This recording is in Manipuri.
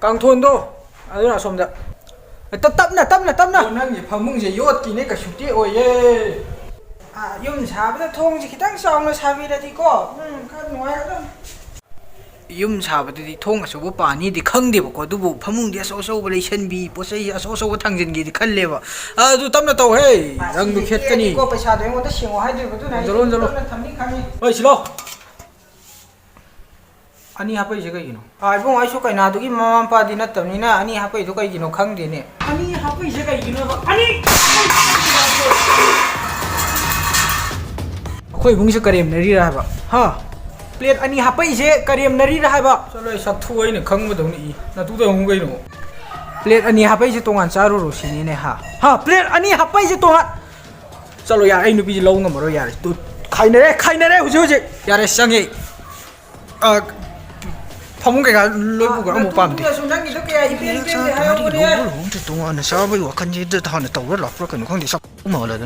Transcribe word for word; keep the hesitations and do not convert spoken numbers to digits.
ꯀꯥꯡꯊꯣꯟꯗꯣ ꯑꯗꯨꯅ ꯑꯁꯣꯝꯗ꯫ ꯇꯞ-, ꯇꯞꯅ, ꯇꯞꯅ, ꯇꯞꯅ꯫ ꯑꯣ, ꯅꯪꯒꯤ ꯐꯃꯨꯡꯁꯦ ꯌꯣꯠꯀꯤꯅꯦ, ꯀꯩꯁꯨꯗꯤ ꯑꯣꯏꯌꯦ꯫ ꯑꯥ, ꯌꯨꯝ ꯁꯥꯕꯗ ꯊꯣꯡꯁꯦ ꯈꯤꯇꯪ ꯆꯥꯎꯅ ꯁꯥꯕꯤꯔꯗꯤꯀꯣ, ꯎꯝ, ꯈꯔ ꯅꯨꯡꯉꯥꯏꯒꯗꯕꯅꯤ꯫ ꯌꯨꯝ ꯁꯥꯕꯗꯗꯤ ꯊꯣꯡ ꯑꯆꯧꯕ ꯄꯥꯅꯤꯗꯤ ꯈꯪꯗꯦꯕꯀꯣ, ꯑꯗꯨꯕꯨ ꯐꯃꯨꯡꯗꯤ ꯑꯆꯧ ꯑꯆꯧꯕ ꯂꯩꯁꯟꯕꯤ, ꯄꯣꯠ ꯆꯩ ꯑꯆꯧ ꯑꯆꯧꯕ ꯊꯥꯡꯖꯤꯟꯒꯦꯗꯤ ꯈꯜꯂꯦꯕ꯫ ꯑꯥ, ꯑꯗꯨ ꯇꯞꯅ ꯇꯧꯍꯦ, ꯑꯥ, ꯔꯪꯗꯨ ꯁꯤꯗꯤ ꯈꯦꯠꯀꯅꯤ꯫ ꯄꯦꯛꯑꯗꯤꯀꯣ, ꯄꯩꯁꯥꯗꯣ ꯑꯩꯉꯣꯟꯗ ꯁꯦꯡꯉꯣ ꯍꯥꯏꯗꯣꯏꯕ, ꯑꯗꯨꯅ ꯑꯩ ꯍꯟꯖꯜꯂꯣ, ꯍꯟꯖꯜꯂꯣ꯫ ꯇꯞꯅ ꯊꯝꯅꯤ ꯈꯪꯉꯤ꯫ ꯍꯣꯏ, ꯁꯤꯂꯣ꯫ ꯑꯅꯤ ꯍꯥꯞꯄꯛꯏꯁꯦ ꯀꯩꯒꯤꯅꯣ? ꯑꯥ, ꯏꯕꯨꯡ, ꯑꯩꯁꯨ ꯀꯩꯅꯥꯗꯨꯒꯤ ꯃꯃꯥ ꯃꯄꯥꯗꯤ ꯅꯠꯇꯕꯅꯤꯅ ꯑꯅꯤ ꯍꯥꯞꯄꯛꯏꯗꯣ ꯀꯩꯒꯤꯅꯣ ꯈꯪꯗꯦꯅꯦ꯫ ꯑꯅꯤ ꯍꯥꯞꯄꯛꯏꯁꯦ ꯀꯩꯒꯤꯅꯣꯕ? ꯑꯅꯤ! ꯑꯩꯈꯣꯏ ꯏꯕꯨꯡꯁꯦ ꯀꯔꯦꯝꯅꯔꯤꯔ ꯍꯥꯏꯕ? ꯍꯥ? ꯄ꯭ꯂꯦꯠ ꯑꯅꯤ ꯍꯥꯞꯄꯛꯏꯁꯦ ꯀꯔꯦꯝꯅꯔꯤꯔ ꯍꯥꯏꯕ? ꯆꯠꯂꯣ, ꯑꯩ ꯁꯛꯊꯨ ꯑꯩꯅ ꯈꯪꯕꯗꯧꯅ ꯏ꯫ ꯅꯇꯨꯗ ꯍꯪꯉꯨ ꯀꯩꯅꯣ? ꯄ꯭ꯂꯦꯠ ꯑꯅꯤ ꯍꯥꯞꯄꯛꯏꯁꯦ ꯇꯣꯉꯥꯟ ꯆꯥꯔꯨꯔꯣ ꯁꯤꯅꯤꯅꯦ, ꯍꯥ? ꯍꯥ? ꯄ꯭ꯂꯦꯠ ꯑꯅꯤ ꯍꯥꯞꯄꯛꯏꯁꯦ ꯇꯣꯉꯥꯟ꯫ ꯆꯠꯂꯣ ꯌꯥꯔꯦ, ꯑꯩ ꯅꯨꯄꯤꯁꯦ ꯂꯧ ꯉꯝꯃꯔꯣꯏ ꯌꯥꯔꯦ꯫ ꯇꯨ, ꯈꯥꯏꯅꯔꯦ, ꯈꯥꯏꯅꯔꯦ ꯍꯧꯖꯤꯛ ꯍꯧꯖꯤꯛ꯫ ꯌꯥꯔꯦ, ꯆꯪꯉꯦ꯫ ꯑ, ꯐꯃꯨꯡ ꯀꯩꯀꯥ ꯂꯣꯏ ꯄꯨꯈ꯭ꯔꯣ, ꯑꯃꯨꯛ ꯄꯥꯝꯗꯦ꯫ ꯅꯇꯨꯗꯨꯅꯁꯨ ꯅꯪꯒꯤꯗꯣ ꯀꯌꯥ ꯏꯄꯦꯟ ꯄꯦꯟꯗꯦ ꯍꯥꯏꯍꯧꯕꯅꯦ꯫ ꯂꯨꯍꯣꯡꯗ꯭ꯔꯤ ꯇꯣꯉꯥꯟꯅ ꯆꯥꯕꯒꯤ ꯋꯥꯈꯜꯁꯤꯗ ꯍꯥꯟꯅ ꯇꯧꯔ ꯂꯥꯛꯄ꯭ꯔꯥ ꯀꯩꯅꯣ ꯈꯪꯗꯦ, ꯆꯥꯛ ꯃꯥꯜꯂꯗꯅ꯫